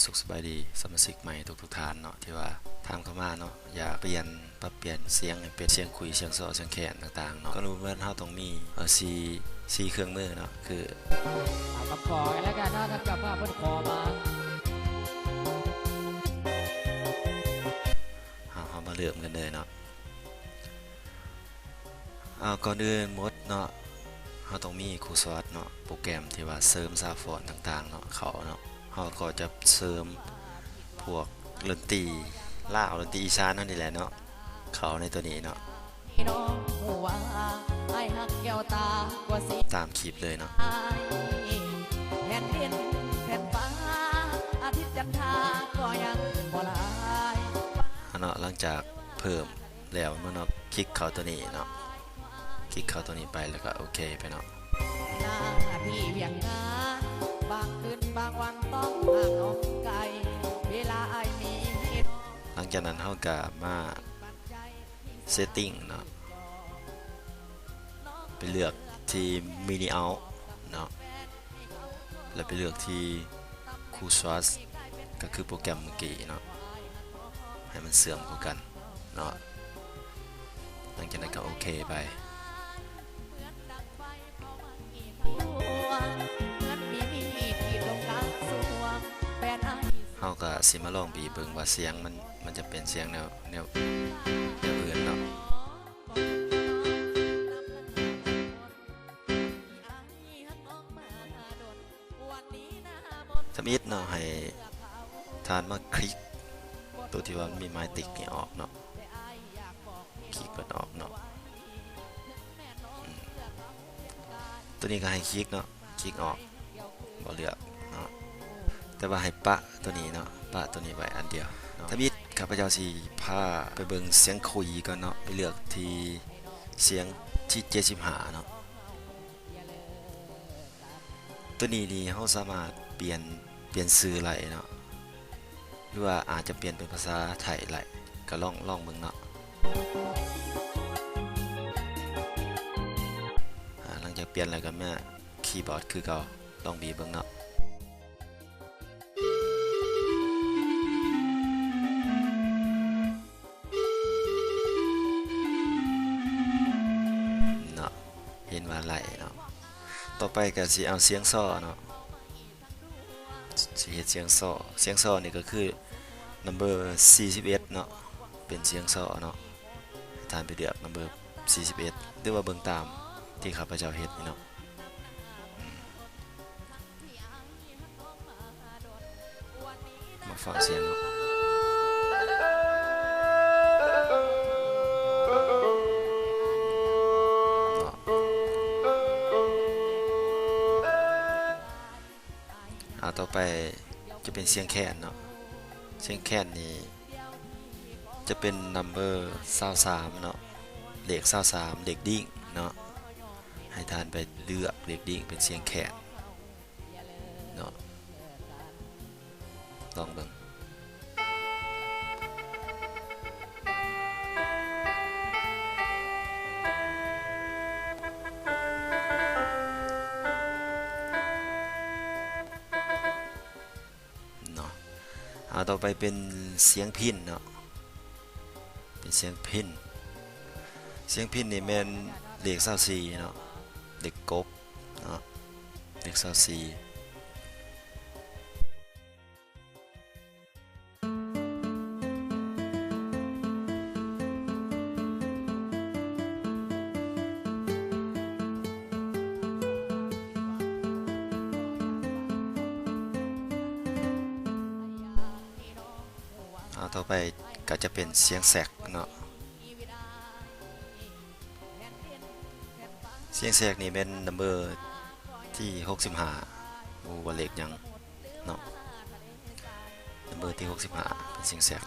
ສຸກສະບາຍດີສະມາຊິກໃໝ່ທຸກໆທ່ານເນາະ ທີ່ວ່າຖາມເຂົ້າມາເນາະ ຢາກປ່ຽນ ປັບປ່ຽນສຽງໃຫ້ເປັນສຽງຂຸຍ ສຽງຊໍ ສຽງແຄນຕ່າງໆເນາະ. ກ່ອນອື່ນເຮົາຕ້ອງມີ ເອີ ສີ່ ສີ່ເຄື່ອງມືເນາະ ຄື ເອົາ ເຮົາ ເຮົາມາເລີ່ມກັນເລີຍເນາະ. ເອົາ ກ່ອນອື່ນໝົດເນາະ ເຮົາຕ້ອງມີຄູຊອດເນາະ ໂປຣແກຣມທີ່ວ່າເສີມສາວຟອນຕ່າງໆເນາະ ເຂົ້າເນາະ. ເຮົາກໍຈະເສີມພວກດົນຕີລາວ ດົນຕີອີສານເຮົານີ້ແຫຼະເນາະ ເຂົ້າໃນໂຕນີ້ເນາະ ຕາມຄລິບເລີຍເນາະ. ເອົາເນາະ ຫຼັງຈາກເພີ່ມ ແລ້ວເນາະ ຄລິກເຂົ້າໂຕນີ້ເນາະ ຄລິກເຂົ້າໂຕນີ້ໄປ ແລ້ວກໍໂອເຄໄປເນາະ. ຫຼັງຈາກນັ້ນເຮົາກໍມາເຊັດຕິ້ງເນາະ ໄປເລືອກທີ່ມິນິເອົາເນາະ ແລ້ວໄປເລືອກທີ່ຄູຊອດ ກໍຄືໂປຣແກຣມເມື່ອກີ້ເນາະ ໃຫ້ມັນເຊື່ອມເຂົ້າກັນເນາະ. ຫຼັງຈາກນັ້ນກໍໂອເຄໄປ. ເຮົາກໍຊິມາລອງບີບເບິ່ງວ່າສຽງມັນ ມັນຈະເປັນສຽງແນວ ແນວ ແນວອື່ນເນາະ. ທຳອິດເນາະ ໃຫ້ທ່ານມາຄລິກໂຕທີ່ວ່າມັນມີໝາຍຕິກນີ້ອອກເນາະ ຄລິກມັນອອກເນາະ. ອືມ ໂຕນີ້ກໍໃຫ້ຄລິກເນາະ ຄລິກອອກ ບໍ່ເລືອກເນາະ ແຕ່ວ່າໃຫ້ປະໂຕນີ້ເນາະ ປະໂຕນີ້ໄວ້ອັນດຽວເນາະ. ທຳອິດຂ້າພະເຈົ້າຊິພາໄປເບິ່ງສຽງຂຸຍກ່ອນເນາະ ໄປເລືອກທີ່ສຽງທີເຈັດສິບຫ້າເນາະ. ໂຕນີ້ນີ້ເຮົາສາມາດປ່ຽນ ປ່ຽນຊື່ໄດ້ເນາະ ຫຼືວ່າອາດຈະປ່ຽນເປັນພາສາໄທໄດ້ ກໍລອງ ລອງເບິ່ງເນາະ. ອາ ຫຼັງຈາກປ່ຽນແລ້ວກໍມາຄີບອດຄືເກົ່າ ລອງບີບເບິ່ງເນາະ. ເນາະ ເຫັນວ່າໄຫຼເນາະ. ຕໍ່ໄປກໍຊິເອົາສຽງຊໍເນາະ ຊິເຮັດສຽງຊໍ ສຽງຊໍນີ້ກໍຄືນຳເບີສີ່ສິບເອັດເນາະ ເປັນສຽງຊໍເນາະ. ໃຫ້ທ່ານໄປເລືອກນຳເບີສີ່ສິບເອັດ ຫຼືວ່າເບິ່ງຕາມທີ່ຂ້າພະເຈົ້າເຮັດນີ້ເນາະ. ມາຟັງສຽງເນາະ ເນາະ. ອາ ຕໍ່ໄປຈະເປັນສຽງແຄນເນາະ ສຽງແຄນນີ້ຈະເປັນນຳເບີຊາວສາມເນາະ ເລກຊາວສາມ ເລກດິ້ງເນາະ. ໃຫ້ທ່ານໄປເລືອກເລກດິ້ງເປັນສຽງແຄນເນາະ ລອງເບິ່ງເນາະ. ອາ ຕໍ່ໄປເປັນສຽງພິນເນາະ ເປັນສຽງພິນ ສຽງພິນນີ້ແມ່ນເລກຊາວສີ່ເນາະ ເລກກົບເນາະ ເລກຊາວສີ່. ອາ ຕໍ່ໄປກໍຈະເປັນສຽງແຊັກເນາະ ສຽງແຊັກນີ້ແມ່ນນຳເບີທີຫົກສິບຫ້າ ບໍ່ຮູ້ວ່າເລກຫຍັງເນາະ ນຳເບີທີຫົກສິບຫ້າ ເປັນສຽງແຊັກ.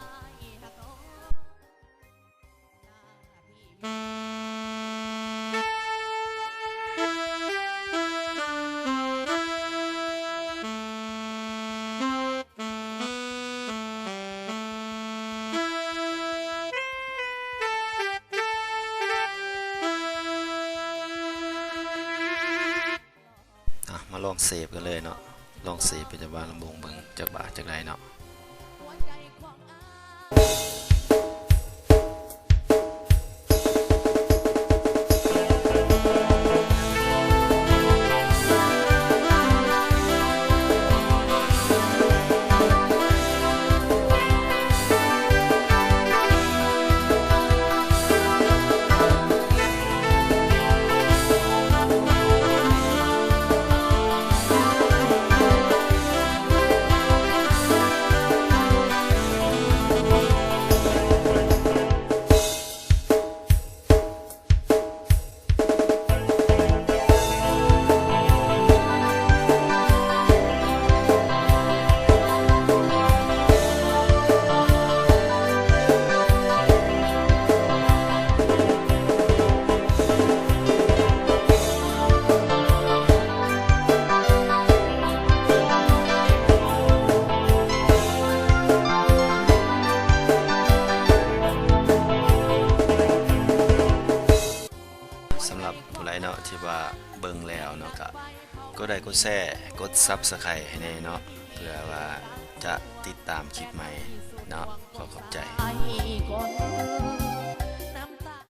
ອ່ະ ມາລອງເຊບກັນເລີຍເນາະ ລອງເຊໄປຈາກບ້ານລຳໂບງເບິ່ງ ຈັກວ່າຈັ່ງໃດເນາະ. ສຳລັບຜູ້ໃດເນາະ ທີ່ວ່າເບິ່ງແລ້ວເນາະ ກະກົດໄລ ກົດແຊ ກົດ Subscribe ໃຫ້ແດ່ເນາະ ເພື່ອວ່າຈະຕິດຕາມຄລິບໃໝ່ເນາະ. ຂໍຂອບໃຈ.